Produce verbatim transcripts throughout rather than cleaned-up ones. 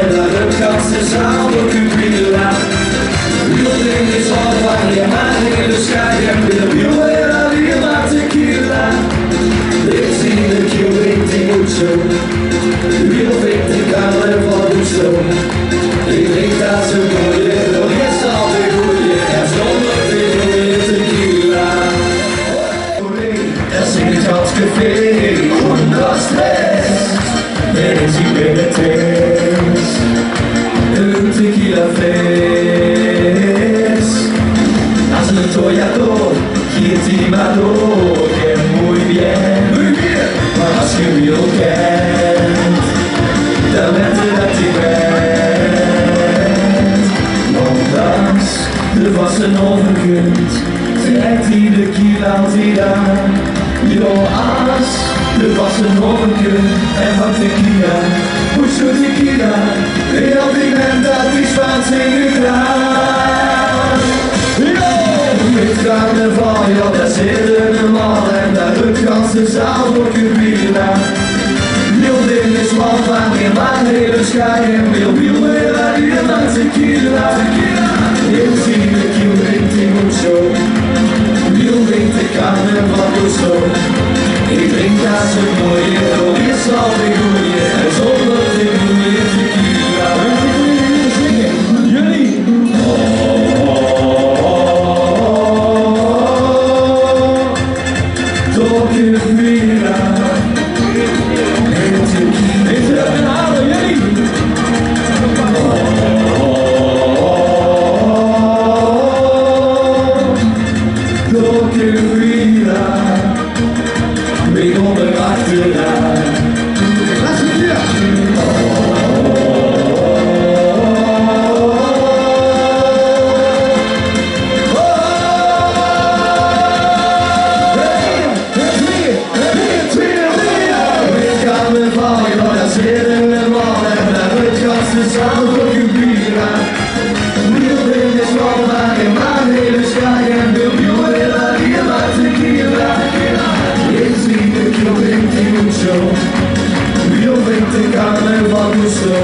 En dan de ganse zaal door Cuba. Wiel ding is al van je maag in de schaar. En wil wiel weer al hier maar tequila. Ik zie de kiel in die moet zo. Wiel vindt de carnaval goed zo. Ik drink dat ze mooie, door is al de goeie. En zonder de goeie tequila. Er zit het café, goed als stress. Mensen binnen test. Een tequila fles. Als een toreador, giet die maar door. En muy bien, muy bien. Maar als je Wiel kent, dan weet je dat hij bent. Want als de vastenavond komt, trekt hij de kiel altijd aan. Jo, as de vastenavond kump en van tequila, mucho tequila, heel die band dat die Spaans in de klaar. Jo, met carnaval, jo, daar zitten we al en daar het ganse zaal door Cuba. Wiel ding is wel van in mijn hele schaar en wil wiel weer aan hier naar tequila. Heel zien de kiel in die moet zo. Wiel weet de carnaval zo. Ik drink dat ze mooie, door is al de goeie. En zonder de goeie tequila. Jullie. Door Cuba. Is het een halen, jullie? Door Cuba. Weer onder achteraan. Laat ze weer. Zo, wie vindt de carnaval zo?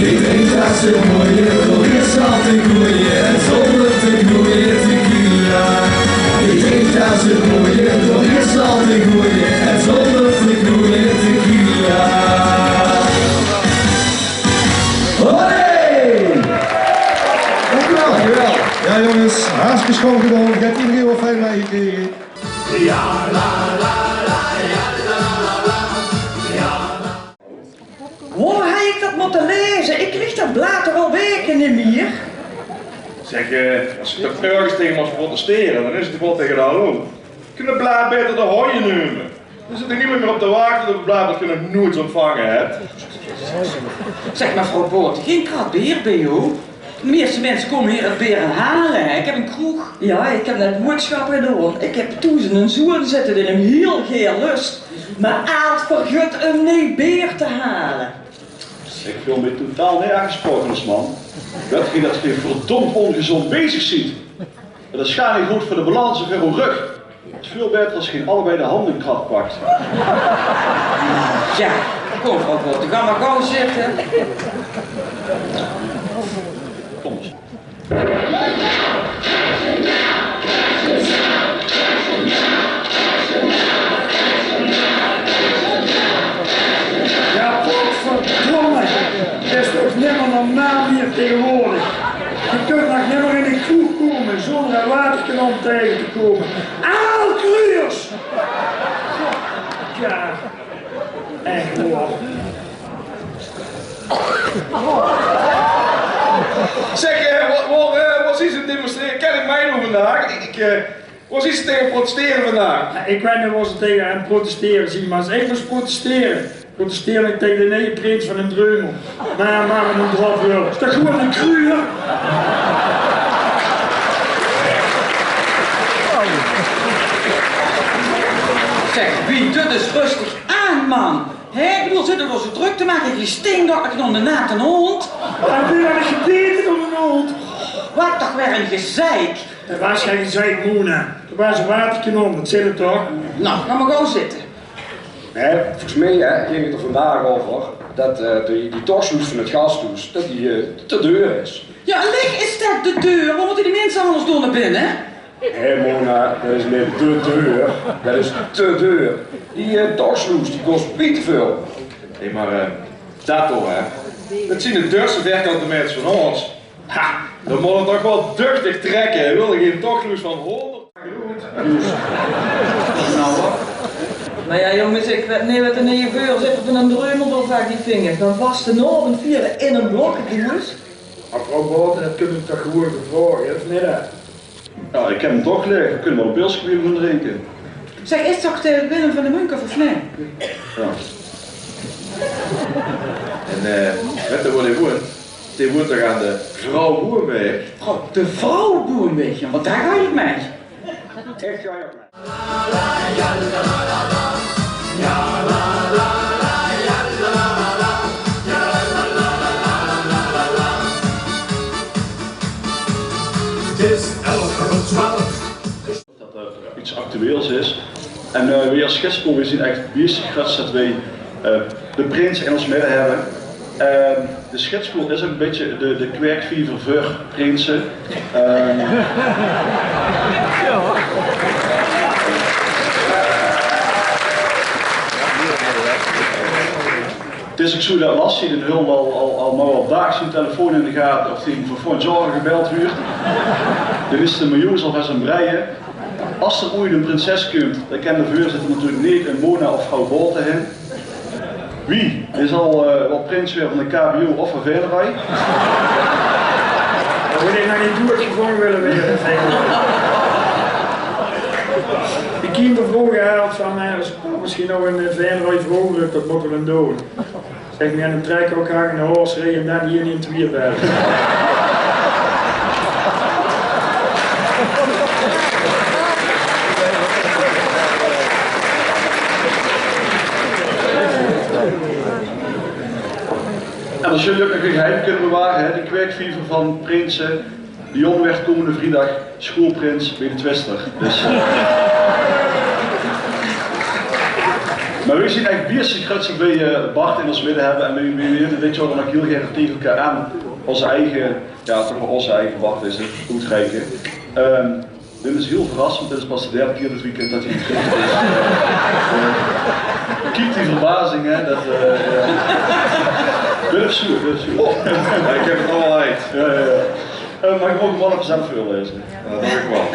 Ik denk dat ze mooier door is al te groeien en zonder te groeien tequila. Ik denk dat ze mooier door is al te groeien en zonder te groeien tequila. Hoi! Dank u wel. Dank u wel. Ja, jongens, hartstikke schoon gedaan. Ik heb iedereen wel fijn meegekregen. Ja, la, la, la, ja, la, la, la, ja. Wo haw ik dat mótte laeze? Ik krieg dat blaad al waeke neet mier. Zeg, eh, als ik toch örges taenge mós protestere, dan is het toch waal taenge de hallo. Kóns se 't blaad baeter de hoje neume? Dan zit ik neet mier op te wachte op het blaad dat ge nog noeits ontvange het. Zeg, mevrouw Boot, gein krat beer bie ow? De meeste minse kómme hier het beer hale. Ik heb ein kroeg. Ja, ik heb net boodschappe gedaon. Ik heb thoes eine zoon zitte dae 'm hiel gaer lust. Maar aad vergut um neet beer te hale. Ik veul mich totaal neet aangesproke, man. Wet ge dat ge verdomd ongezond bezig ziet? Dat is gaar neet good veur de balans of veur ow rug. Het is veul baeter as ge allebei de hande in krat pakt. Ja, kom, mevrouw Boot, gaon maar gauw zitte. Kom ens. Ja, potverdomme. Dat is toch nimmer normaal hier tegenwoordig. Je kunt nog nimmer in de kroeg komen zonder een waterkanon tegen te komen. Aal Kruiers! Ja, echt hoor. Zeg, eh, wo, wo, eh, wo zien ze aan 't demonstrere? Ken ik meidoon vandaag? Ik, ik, eh, wo zien ze taenge protestere vandaag? Ja, ik weit neet wo ze taenge aan 't protestere zien, maar as ik mós protestere, protesteer ik taenge de neje prins van den Dreumel. Maar, maar een drop wil. Is dat gewoon een kruier? Zeg, wie, doot ens rustig aan, man. Hè, ik bedoel, zit er zo druk te maken, die stinkt nog, nog de natte hond. En wie had ik gebeten door een hond? Wat toch weer een gezeik. Dat was geen gezeik, Mona. Dat was een waterkanon, dat zit het toch? Nou, ga maar gauw zitten. Hè, volgens mij, hè, ging het er vandaag over Det, eh, die, die tochsloes van 't gasthoes, det die, eh, te deur is. Jao, allich is det de deur. Wo mótte die minse anders door nao binne? Hé, Mona, det is neet de deur. Det is te deur. Die, eh, tochsloes, die kos pieteväöl. Hé, mer, eh, det toch, hè? Det zien de duurste vierkante meters van Oorns. Ha, dan mót 't toch waal duchtig trèkke. Wil ich gein tochsloes van hóngerd. Mer jao, jónges, ich weit neet waat de nuuj veurzitter van Dreumel d'r van vingt. Dan vastenaovend viere in ein blokhoes. Mer vrouw Boten, det kónne v'r toch gewoon vraoge, of neet, hè? Jao, ich höb 'm toch gelegd. V'r kónne waal ein pilske bie 'm gaon drinke. Zèk, is toch de Willem van de Munker of neet? Jao. En, eh, weit geer wo dae woont? Dae woont toch aan de Vrouw Boeënweg? Vrouw, de Vrouw Boeënweg, jao, want dao gaon ich mit. Ech, jao, jao. 't Is elf euver twelf. Det d'r get actueels is. En, eh, weej es Schietspoel, weej zien ech biestig gruuets det weej, eh, de prins in ós midde höbbe. Ehm, de Schietspoel is ouch ein bietje de, de kweekviever veur prinse. Ehm, 't Is ouch zoe det Lassie, dae hilt al, al, al mer waal daags zien telefoon in de gate of dae veur volgend jaor gebeld wuuert. Dae is de miljoens alvas aan 't breie. Es d'r oeats ein prinses kump, dan kan de veurzitter natuurlik neet ein Mona of vrouw Boten hin. Wie? Dae zal, eh, waal prins waere van de K B O of van Venray. Det mót ich nog neet doorgevónge wille waere, vinj ich. De kiem veur vrouwe gehaold van, eh, is, oh, mesjien nog ein, eh, Venray vrouweluik, det mótte v'r dan doon. Zèk, mer ein trek ouch hange, ein haorsreej en dan hie in twieë belle. En es geer gelukkig ein geheim kóntj beware, hè, de kweekviever van prinse, Dion wuuert kómmende vriedig sjoeëlprins bie de Twister. Dus, eh, mer weej zien ech biestig gruuets det weej, eh, Bart in ós midde höbbe. En weej, weej wille dit jaor dan ouch hiel gaer taenge elkaar aan ós eige, jao, toch waal ós eige Bart is 't, oetreike. Ehm, dit is hiel verrassend, want dit is pas de derde kier dit weekend det hae gekrege is. Eh, kiek die verbazing, hè, det, eh, jao. Durf zoe, durf zoe. Oh, jao, ich höb 't al uit. Jao, jao, jao. Eh, mer ich mót 'm waal effe zelf veurlaeze. Jao, det dink ich waal.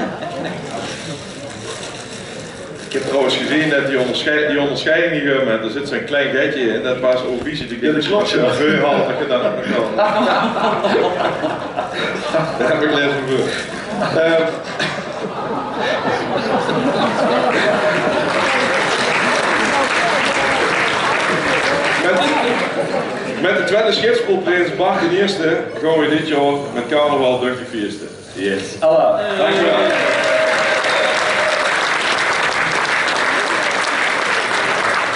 Ich höb trouwens gezeen det die óngersjei-, die óngersjeiding die geer höb, dao zit zoe'n klein getje in. Det waas ouch bie zit. Jao, det klop, jao. Veur had ich gedaan. Det höb ich laeze veur. Eh, mit, mit de twiede Schietspoelprins Bart d'n Ierste gaon weej dit jaor mit carnaval duchtig fieëste. Yes. Alla. Dank uch waal.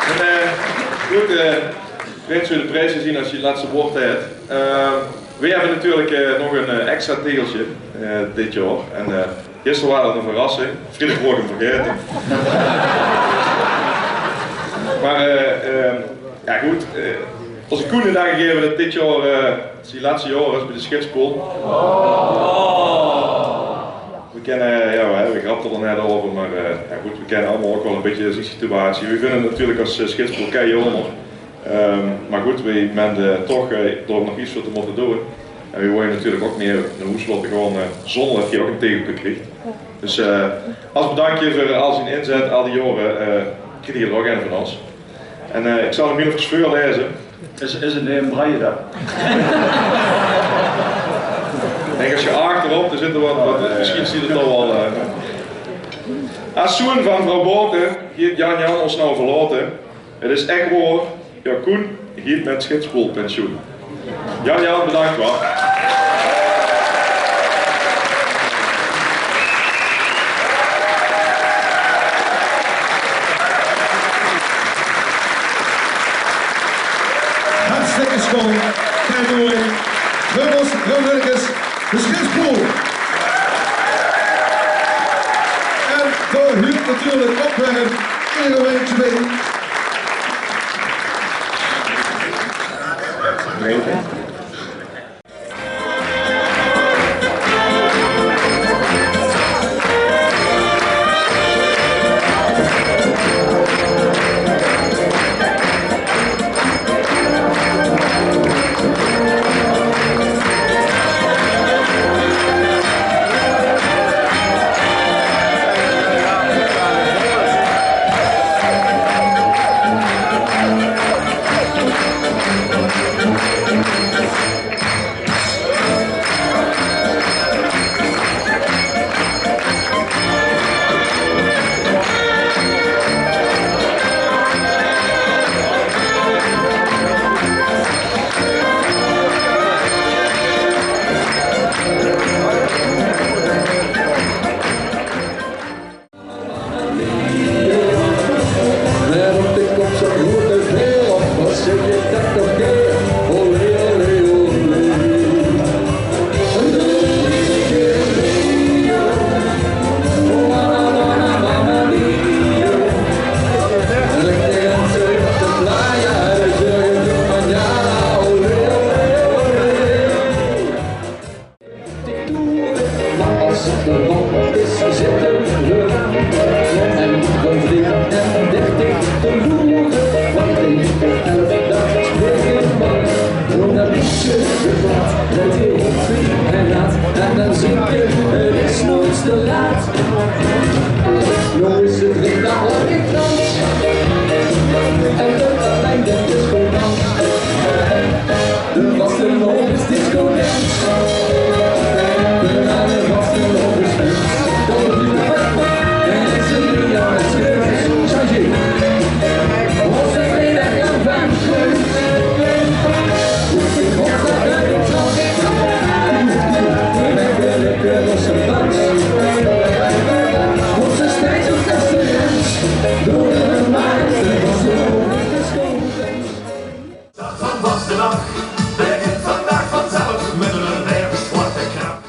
En, eh, good, eh, Frits, veur de pries te zien es se 't lètste waord höbs. Eh, weej höbbe natuurlik, eh, nog ein, eh, extra tegeltje, eh, dit jaor. En, eh, gister waas 't ein verrassing. Vriedig waor ich 'm vergaete. Mer, eh, eh, jao, good, eh, ós Koen dae dach, gaeve v'r dit jaor, eh, zien lètste jaor is bie de Schietspoel. Weej kènne, jao, weej, weej grapte d'r net euver, mer, eh, jao, good, weej kènne allemaol ouch waal ein bietje zien situatie. Weej vinje 't natuurlik es, eh, Schietspoel kei jaomer. Ehm, mer good, weej mende toch, eh, d'r nog get veur te mótte doon. En weej wille natuurlik ouch neet nao hoes laote gaon, eh, zónder det hae ouch ein tegelke krieg. Dus, eh, es bedankje veur al zien inzet al die jaore, eh, krieg hae d'r ouch ein van ós. En, eh, ich zal 'm hiel effe veurlaeze. Is, is 't neet in braille dan? Ich dink es se achterop, d'r zit waat, waat, mesjien zuut 't toch waal, eh. Es zoon van vrouw Boten geit Jan Jan ós noe verlaote. 't Is ech waor, jao, Koen geit mit Schietspoel pensioen. Jan Jan, bedank waal. Hartstikke sjoeën. Kijk mooi. Rubbels, Rubbelkes, de Schietspoel. En dao huurt natuurlik ouch weer ein ereweentje bie. En de vastelaovesdisco dans. De vastelaovesdisco dans. Daag van vastelaovend begint vandaag vanzelf mit ein erg zwarte knap.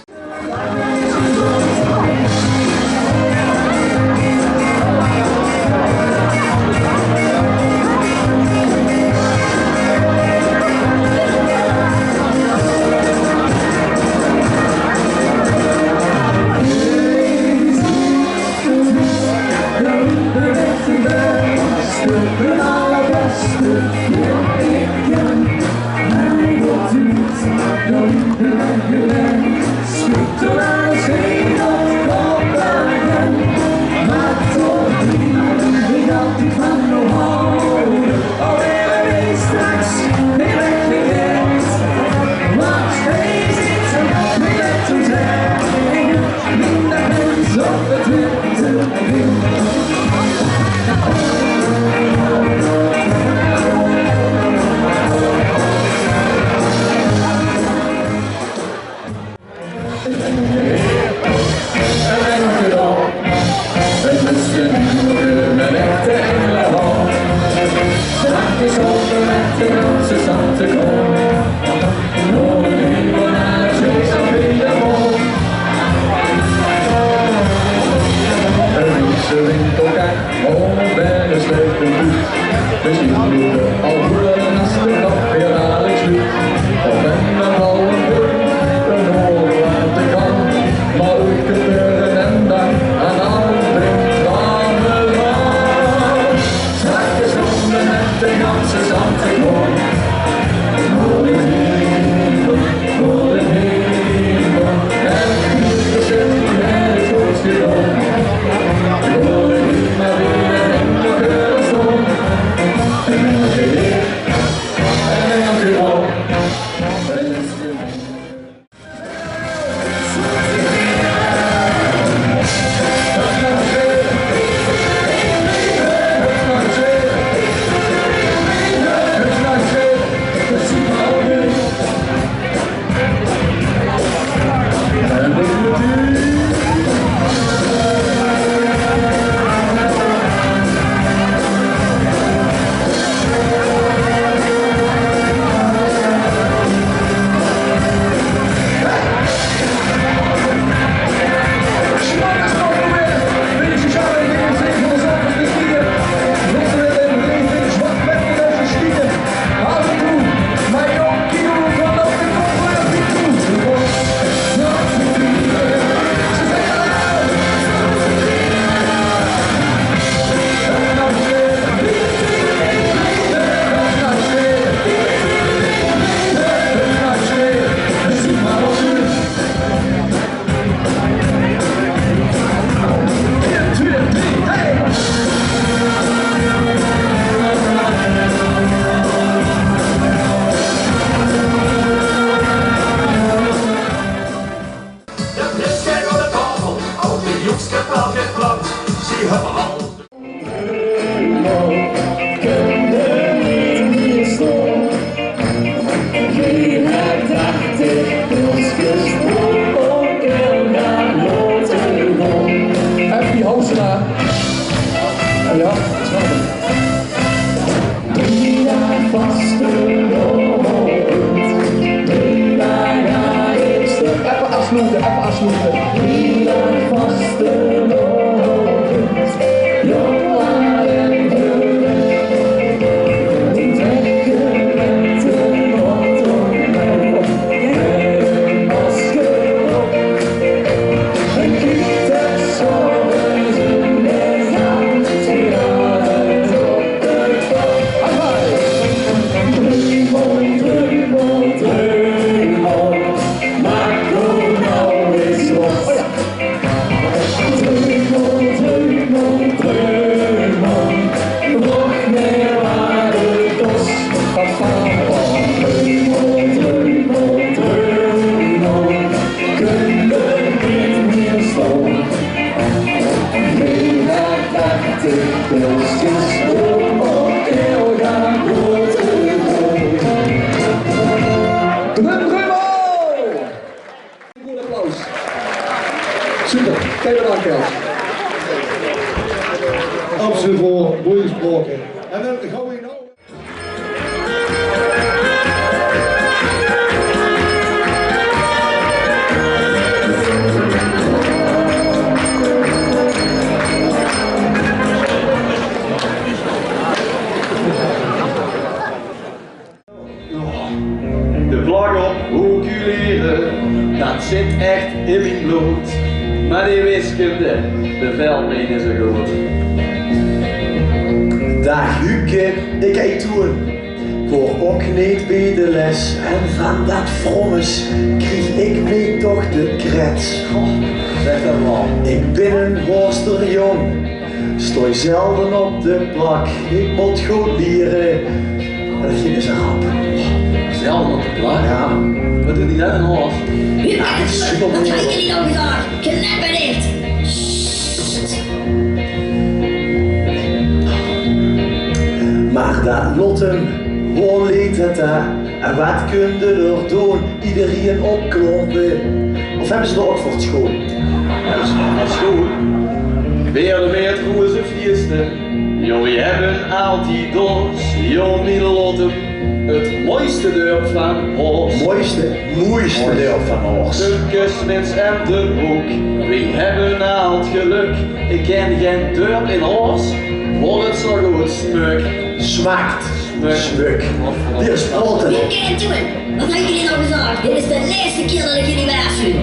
Of en me bouw en bouw en noord laten kan, maar ook gebeuren en dan aan al die drame. Zakken zonder met de ganse zand te komen. Voor de hemel, voor de hemel. En nu is het, het wordt gedaan. Voor de hemel weer en de keuren stond. Happy Houselaar. Ja, snap ik. Viva vastelaovend. Viva, ja, ik stop. Effe aafsloete, effe aafsloete. Viva vastelaovend. Jong en groot. Trekke met de motto mee. En masker op. En kiek, daar staan ze. Ruud Brummel! Een groot applaus. Super, geef het aan, Kels. Absoluut, mooi gesproken. En dan gaan we nou De plak op hoekulere, dat zit echt in mien blood. Maar die wiskunde bevelt mij niet zo goed. Daag Huubke, ik heet Toer. Ik hoor ok neet bie de les en van dat vrommes krieg ik neet toch de krets. Goh, zeg dat maar. Ik bin een Horster jong, stoi zelden op de plak. Ik mot good liere. En dat ging dus een grap. Zelden op de plak? Ja. Wat doen die dan in Horst? Wie maakt het super. Wat had ik jullie nou gezegd? Kneppen dicht. Sst. Maar dat lot 'm, woe leet het daar? En wat kunde er doen? Iedereen opklompen. Of hebben ze er ook voor het schoon? Hebben ze er voor het schoon? Weer de meer roze fiesten. Jo, we hebben altijd ons, jo, Middelottum. Het mooiste dorp van Horst. Mooiste, moeiste dorp van Horst. De kustmins en de hoek. We hebben al het geluk. Ik ken geen dorp in Horst, waar het zo goed smaakt. Smaakt. Smuk. Dit is Plotten. Dit keer en toen. Wat had ik jullie nou gezegd? Dit is de laatste keer dat ik jullie waarschuw.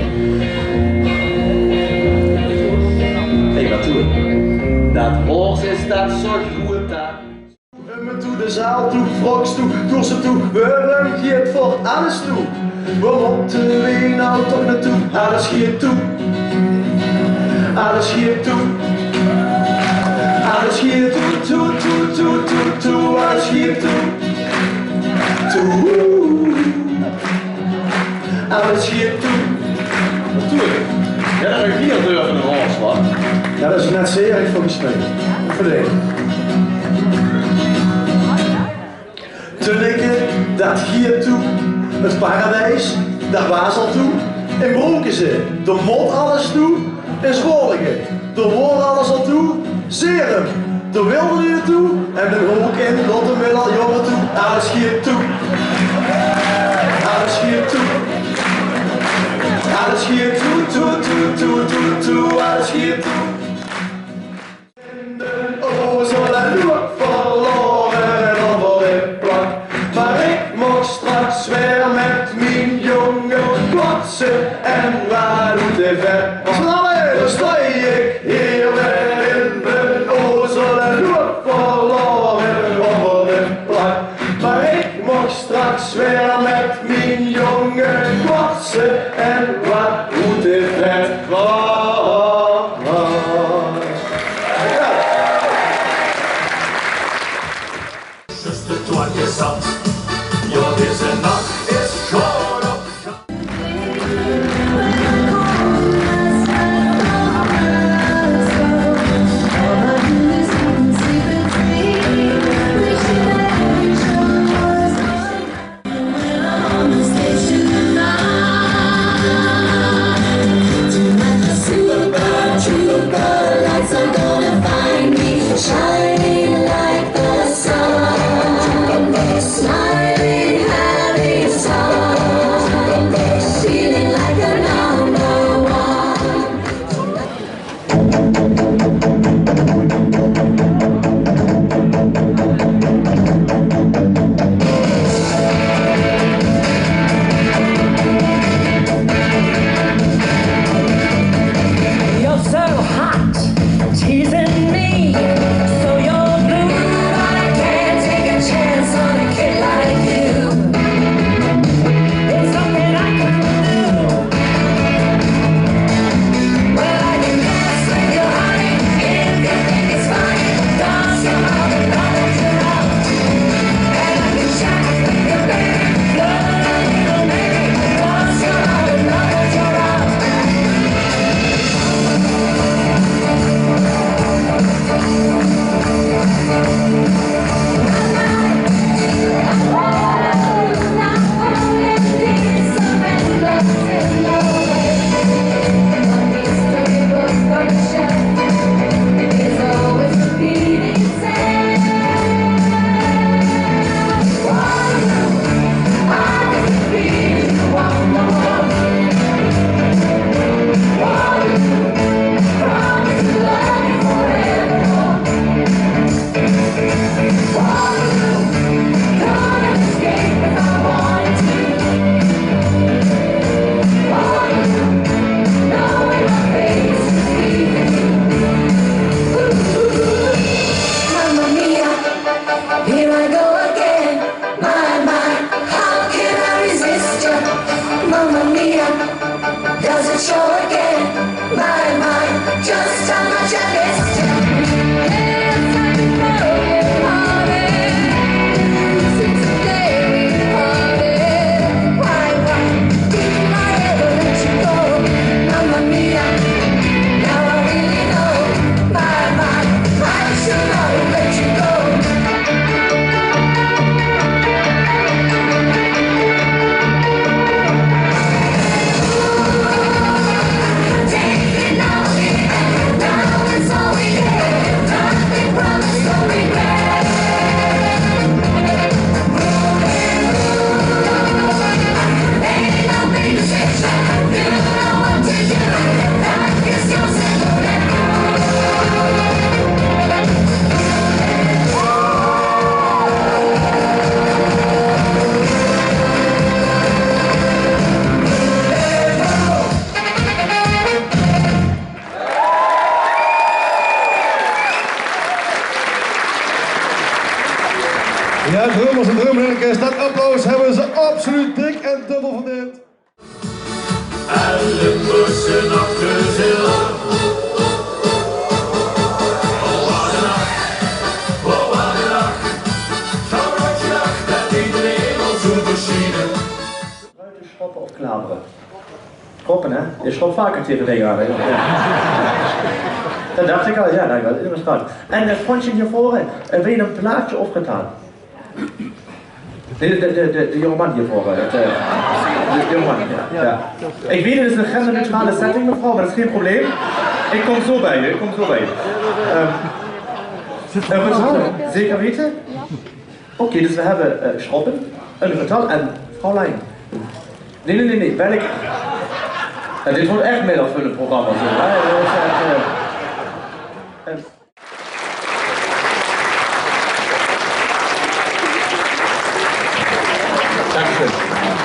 Hey, wat doen? Dat Horst is dat zo goed dat. En me toe de zaal toe, froks toe, koersen toe, we hebben geert voor alles toe. Waar motte we nou toch naartoe? Alles geert toe. Alles geert toe. Alles geert toe, toe, toe, toe, toe, toe, alles geert toe. Toe. Alles geert toe. Natuurlijk. Ja, dat heb ik hier durven een Horst, hoor. Ja, dat is net zeer erg voor gesprek. Verdelen. Tunneke, dat geert toe. Het paradijs, dat was al toe. In Broekeze, de mot alles toe. In Zwolle, de woor alles al toe. Zerum, de wilde je toe. En de hoek in Lottum wil al jaren toe. Alles geert toe. Alles geert toe. Alles geert toe, toe, toe, toe, toe, toe. Alles geert toe. In de ozel en loer verloren over de plak. Maar ik mocht straks weer met mijn jongen kotsen en waar doet de vet. Dan stoi ik hier weer in mijn ozel en loer verloren over de plak. Maar ik mocht straks weer met mijn jongen kotsen en waar doet de vet. Zuster, toen je zat, ja, deze nacht is schoon op. Shining like the sun, smiling, having Ja, Drummels en Drummerkes, dat applaus höbbe ze absoluut dik en dubbel verdeend. En Limburgse nachte zit. Oh, wat 'n nach. Oh, wat 'n nach. Zo'n rotje nach, det iedereen al zoe verschieden. Ruiten schroppen of klaveren. Schroppen, hè? Je schropt vaker tegen dingen aan, hè? Ja. Dat dacht ik al, ja, dat was inderdaad. En dat vondje hiervoren, eh, weer een plaatje opgedaan. De, de, de, de, de jongeman hiervoor, eh, het, eh, de jongeman, ja, ja. Ik weet, het is een genderneutrale setting, mevrouw, maar dat is geen probleem. Ik kom zo bij u, ik kom zo bij u. Ehm, eh, mevrouw, zeker weten? Oké, dus we hebben, eh, schroppen, een getal en vrouw Lijn. Nee, nee, nee, nee, welk? Ja, dit wordt echt middag voor het programma, zo, hè? Dat is echt, eh, eh. Dankeschön.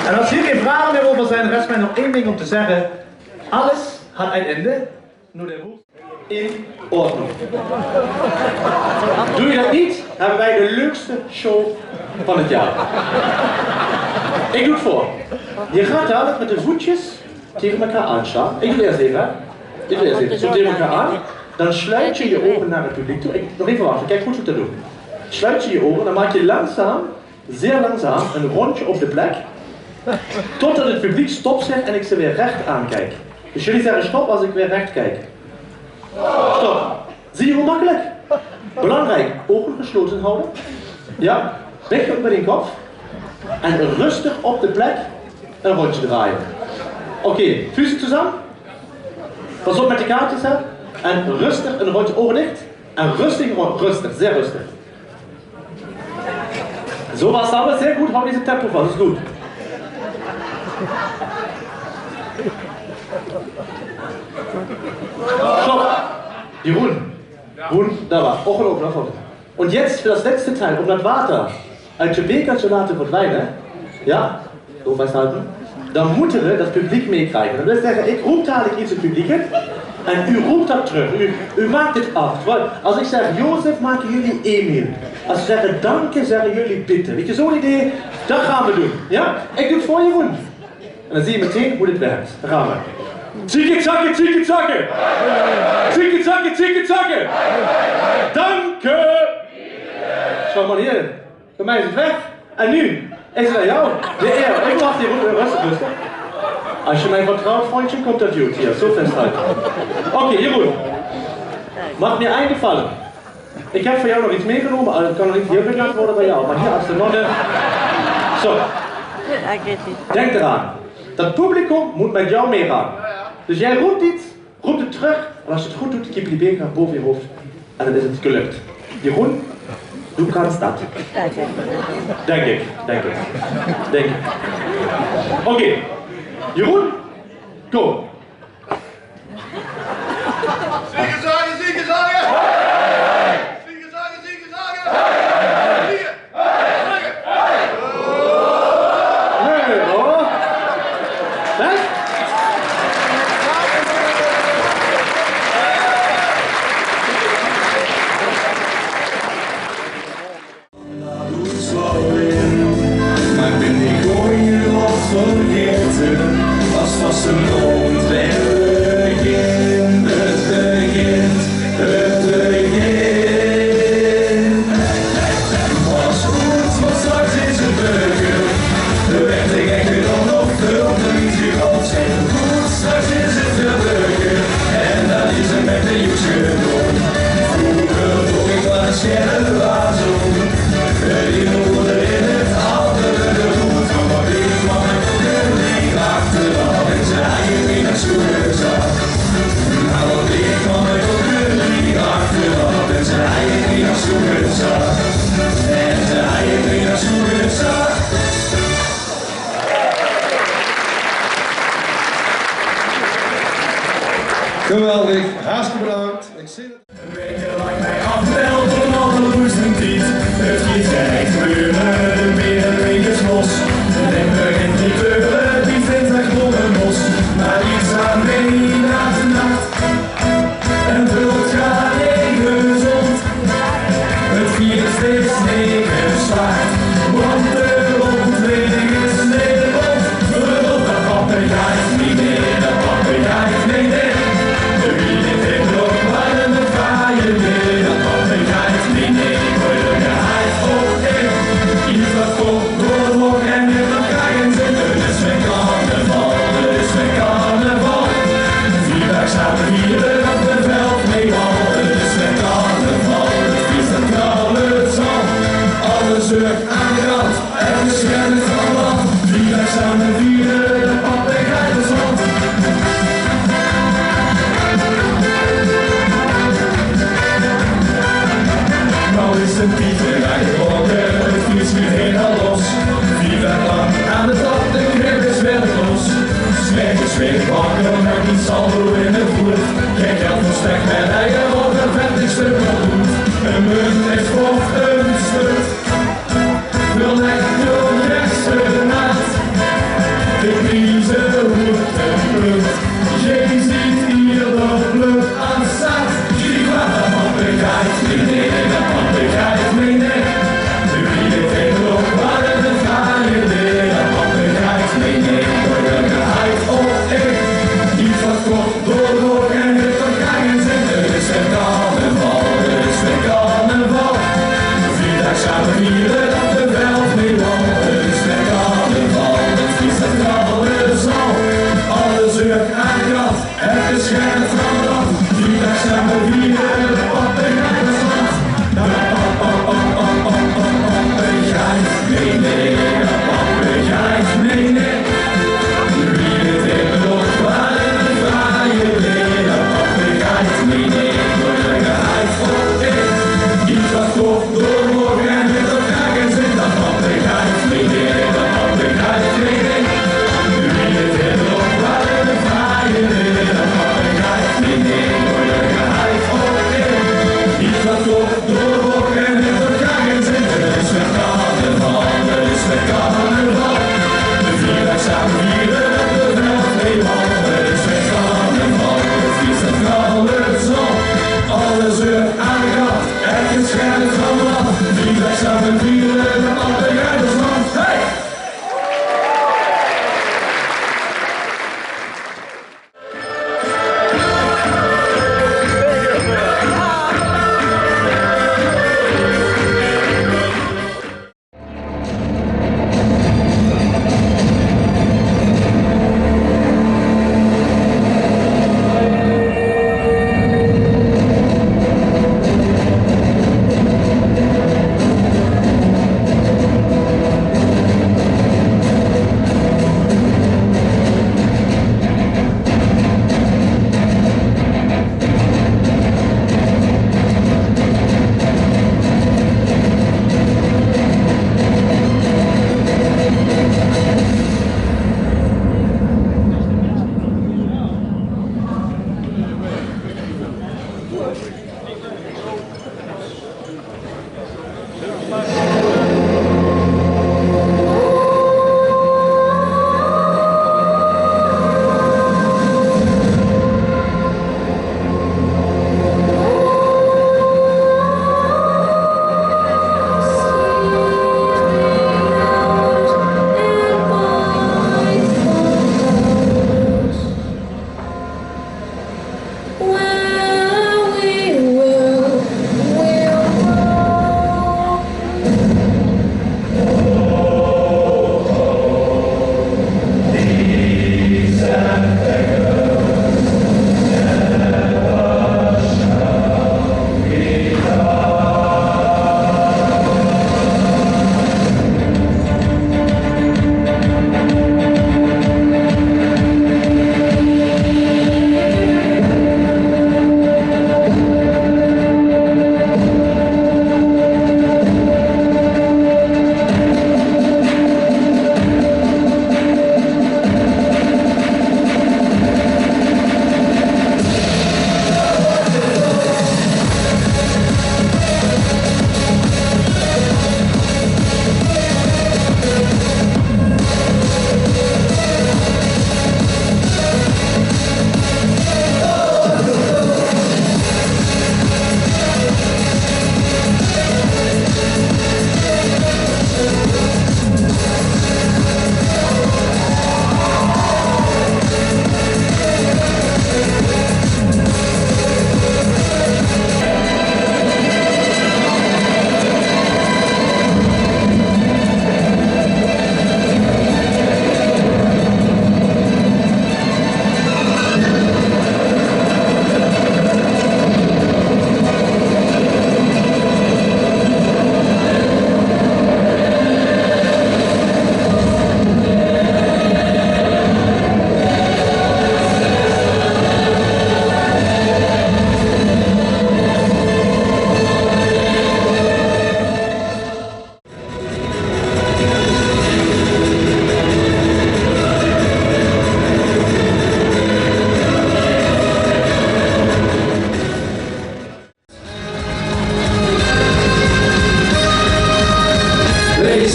En als hier geen vragen meer over zijn, rest mij nog één ding om te zeggen. Alles had een einde. Noe, de roep in orde. Doe je dat niet, hebben wij de leukste show van het jaar. Ik doe het voor. Je gaat dadelijk met de voetjes tegen elkaar aanstaan. Ik doe eerst even, hè. Ik doe eerst even. Zo tegen elkaar aan. Dan sluit je je ogen naar het publiek toe. Ik, nog even wachten, kijk goed wat te doen. Sluit je je ogen, dan maak je langzaam, zeer langzaam, een rondje op de plek. Totdat het publiek stop zegt en ik ze weer recht aankijk. Dus jullie zeggen stop als ik weer recht kijk. Stop. Zie je hoe makkelijk? Belangrijk, ogen gesloten houden. Ja, weg met die kop. En rustig op de plek een rondje draaien. Oké, vuisten samen. Pas op met de kaartjes, hè. En rustig een rondje, ogen dicht. En rustig, rond- rustig, zeer rustig. Zo was alles, sehr gut, hou deze tempo vast, is goed. Stop. Jeroen. Wunderbar. Ongelooflijk. Und jetzt für das letzte Teil, um das Water uit je beker te laten verdwijnen, ja, zo vasthouden, dan moeten we dat publiek meekrijgen. Dat wil zeggen, ik roep dadelijk iets het publiek in en u roept dat terug. U, u maakt het af. Want als ik zeg, Jozef, maken jullie Emil. Als ze zeggen, danke, zeggen jullie bitte. Weet je, zo'n idee, dat gaan we doen. Ja? Ik doe het voor, Jeroen. En dan zie je meteen hoe dit werkt. Daar gaan we. Tjikke tjakke, tjikke tjakke. Tjikke tjakke, tjikke tjakke. Danke. Zo, maar hier. Bij mij is het weg. En nu is het aan jou. De eer. Ik wacht hier. Rustig, rustig. Als je mij vertrouwt, vondje, komt dat goed hier. Zo vasthouden. Oké, Jeroen. Maak me één gefallen. Ik heb voor jou nog iets meegenomen. Eh, het kan nog niet heel bekend worden bij jou, maar hier als de nonne. Zo. Denk eraan. Dat publiek moet met jou meegaan. Dus jij roept iets, roept het terug. En als je het goed doet, kiepel die beker boven je hoofd. En dan is het gelukt. Jeroen, du kannst dat. Denk ik, denk ik. Denk ik. Oké. Jeroen, kom. Ziege zage, ziege zage! Ziege zage, ziege zage! Hey, hoor. Hè? Maar bin ich goeie wat vergete, as vastelaovend weer begint, het begint, het begint. Pas good, want straks is het beuken. De weg de gekke dan nog veel te easy op zijn. Goed, straks is het weer beuken. En dat is er met de joeks gedaan. Vroeger toch ik maar scherp was. Geweldig, hartstikke bedankt. Ik zing het. Weke lang mij afbelt en alle roes en tiet. Het is echt gebeuren, de binnenwinkel los. Limburg en die kleuren, die zijn echt door de mos. Maar iets aan mee naar de nacht. En vult gaan even zond. Het virus is even zwaar. Zeur aan de kant, effe sjoen van land. Vierdaag same viere, de papegaai gezónd. Noe is de pieterij gebroke, 't Fries geheel al los. Vierdaag lang aan de top, de kribbes weer los. Smeet de smeet wakker, maak die saldo in de voet. Gein geld veur spek, mer eier, of ein vettig stök wel goed. Ein munt is of ein stök. Wil lekker restaurant. De prieze hoeft ein punt. Geej ziet hie de pluk aan zat. Zie waar de papegaai, nee, nee, de papegaai, nee, nee. De prieze tegen op, waar de fraaie, nee, de papegaai, nee, nee. Door de geheid op, ik, die verkocht. Door de wolk en wit vergangen zit, 't is weer carnaval, 't is weer carnaval. Vierdaag same viere, dat de welt mee wal. 't Is weer carnaval, 't is weer carnaval. Alle zeur aan de kant, effe sjoen van land. Vierdaag same viere, de papegaai gezónd. De pap, pap, pap, pap, pap, pap, papegaai, nee, nee, de papegaai, nee, nee. Door de wolk en wit vergangen zit, 't is weer carnaval, 't is weer carnaval. De vierdaag same viere, dat de welt mee wal. 't Is weer carnaval, 't is weer carnaval. Alle zeur aan de kant, effe sjoen van land. Vierdaag same viere, de papegaai gezónd. Hey!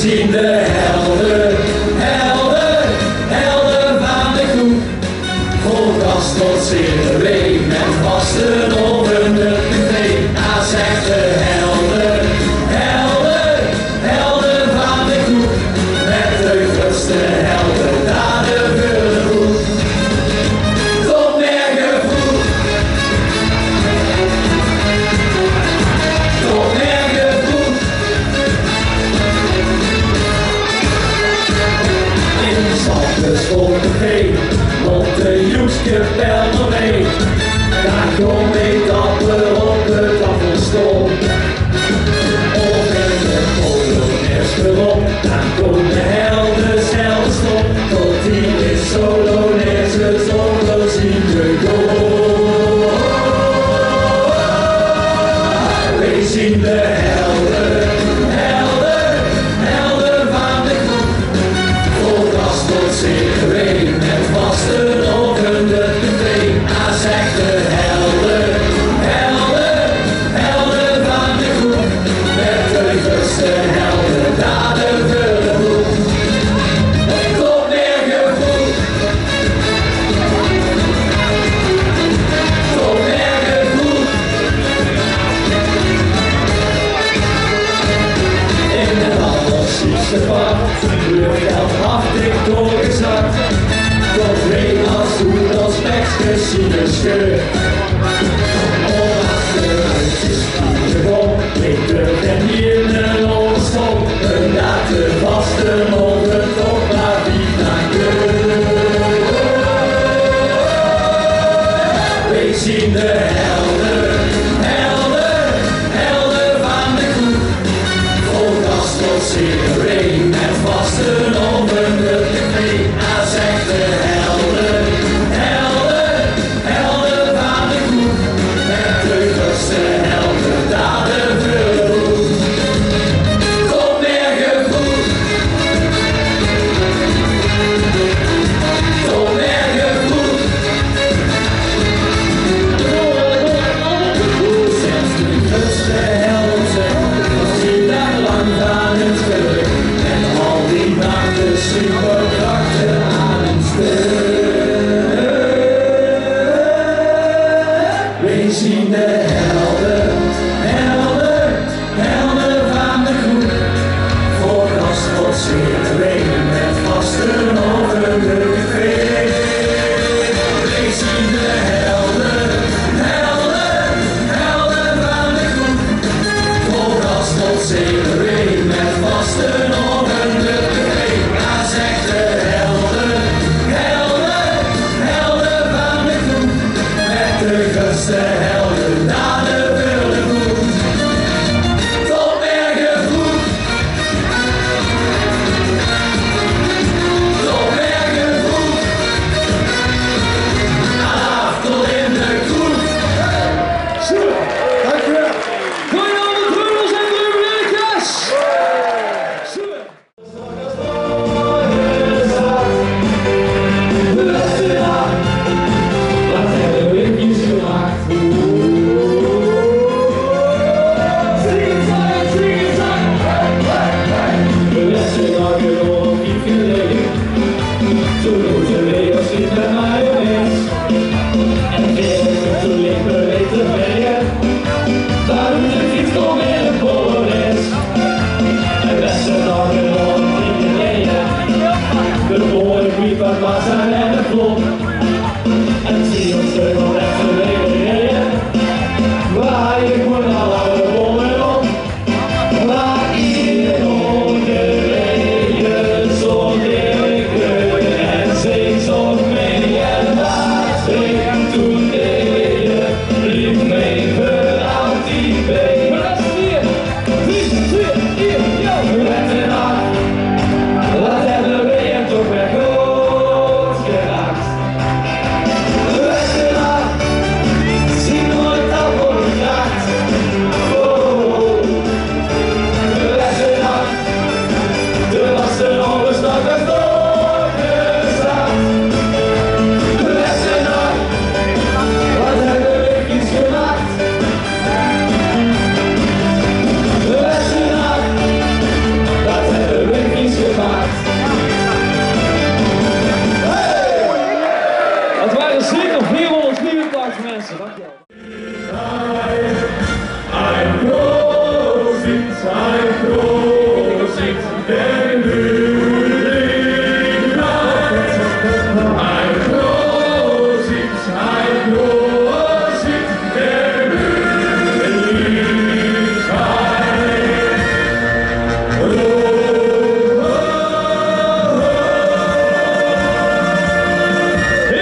Zien de helde, helde, helde vaan de groep. Vol gas tot zeer de wei, mèt vastelaovend op de vei. Aa, zègk de helde, helde, helde vaan de groep. Mèt de groetste heldedade veur de groep. Tot merge vroeg. Tot merge vroeg. In Stappes op de vei, op de Joekskapel nao bie. Dao kóm iech dapper op de taofel stoon. Op in de polonaise gerold, daan kómme de helde zelf op. Tot die in polonaise zoeväöl zien gedoon. Weej zien de helde, helde, helde vaan de groep. Vol gas tot zeer de wei, mèt vastelaovend op de vei. Aa, zègk de helde, helde, helde vaan de groep. Mèt de groetste heldedade veur de groep. Tot merge vroeg. Tot merge vroeg. In de allerziekste vaart, luchtgeld aaf iech doorgezak. Tot weej aofzoen es pekskes zien gescheurd. Op achteruit is gewoen, iech durf neet mie nao de stop. En laot de vastelaovend op maar wie nao deur. Weej zien de helde, helde, helde vaan de groep. Vol gas tot zeer de wei, mèt vastelaovend op de vei. Aa, zègk de helde, helde, helde vaan de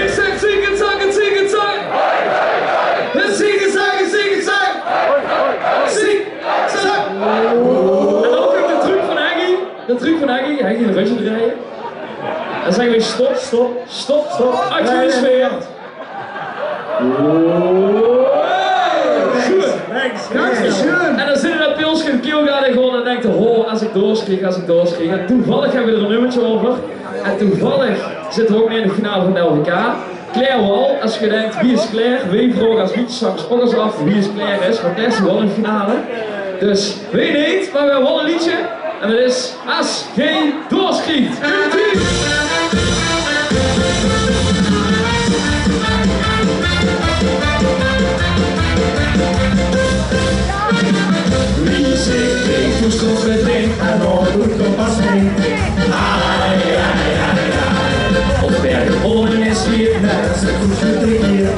Ich zègk: ziek 't zak, ziek 't zak. Ziek 't zak, ziek 't zak. Ziek 't zak. En dan kómp de truc van Heggy. De truc van Heggy. Heggy, ein röndje drejje. Dan zègke v'r: stop, stop, stop, stop. Actie is weer. Good. En dan zit d'r dat pilske in de kiel gaon en gewoon en dinkt: ho, es ich doors krieg, es ich doors krieg. En toevallig höbbe v'r d'r ein nummerke euver. En toevallig zit d'r ouch neet in de finale van 't L V K. Claire waal, es geer dinkt: wie is Claire? Veer vraoge es leedjeszangster ouch ins aaf wie is Claire is, want Claire zit waal in de finale. Dus weit neet, mer v'r höbbe waal ein leedje. En dat is: Es geer doors kriegt. Komt-ie! Wie zich kreeg toen schot verdrinkt en nog goed op pas heen. Ai, ai, ai, ai. Of weer geboren is hier, net als de koets verdrinkt hier.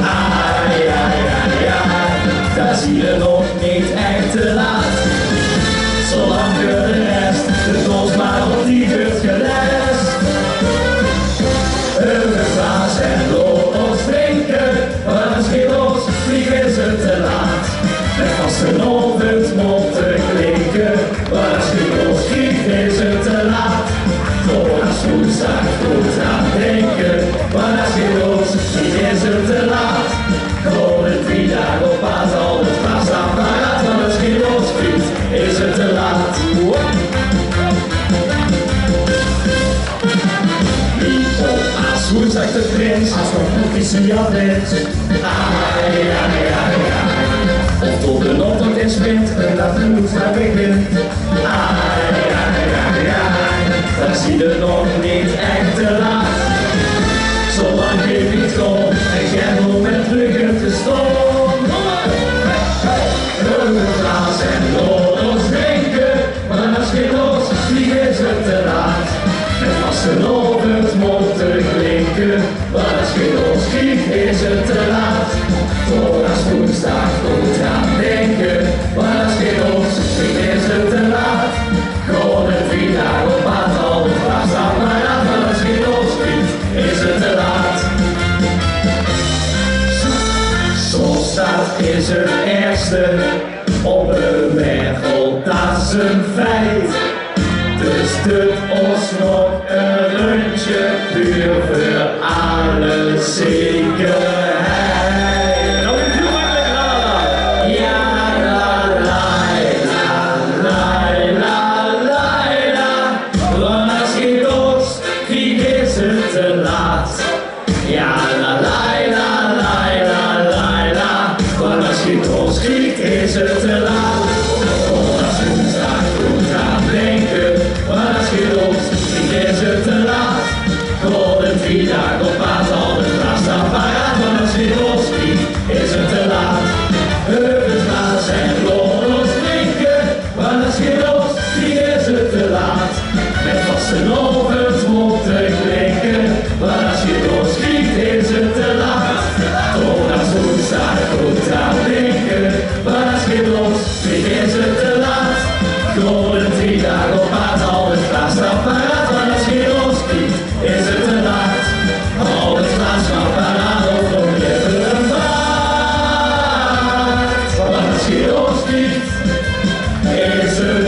Ai, ai, ai, ai. Dat is hier nog neet ech te laat. Zolang veur de rest de doos mer op die beurt gelest. Höbbe glaas en laot ós drinke, want es geer doors kriegt is 't te laat. Mit vastelaovend mótte klinke, want es geer doors kriegt is 't te laat. Veur es woensdig good aan dinke, want es geer doors kriegt is 't te laat. Kómme drie daag op paas al 't glaas apparaat, want es geer doors kriegt is 't te laat. Wie op as woensdig de prins, as nog koekjes via prins. Ai, ai, ai, ai. Of tot de optocht is wint en dat de moed begint. Ai, ai, ai, ai. Dat is hier nog neet ech te laat. Zolang geer neet kómp en gein moment trök höb te staon. Höbbe glaas en laot ós drinke, want es geer doors kriegt is 't te laat. Mit vastelaovend mótte klinke, want es geer doors kriegt is 't te laat. Veur es woensdig good aan dinke, want es geer doors kriegt is 't te laat. Kómme drie daag op paas al 't glaas apparaat, want es geer doors kriegt is 't te laat. Soms dat is 't ergste op de wereld, dat is ein feit. Dus doot ós nog ein röndje, puur veur alle zekerheid. En dan weer hiel makkelijk: la, la, la. Ja, la, la, la, la, la, la, la. Want es geer doors kriegt is 't te laat. Ja, la, la, la, la, la, la, la. Want es geer doors kriegt is 't te laat. Veur es woensdig good aan dinke, want es geer doors kriegt is 't te laat. Kómme drie daag op paas al 't glaas apparaat, want es geer doors kriegt is 't te laat. Höbbe glaas en laot ós drinke, want es geer doors kriegt is 't te laat. Mit vastelaovend mótte klinke, want es geer doors kriegt is 't te laat. Veur es woensdig good aan dinke, want es geer doors kriegt is 't te laat. Kómme drie daag op paas al 't glaas apparaat, want es geer doors kriegt is 't te laat. Al 't glaas apparaat op, op je vervaart. Want es geer doors kriegt is 't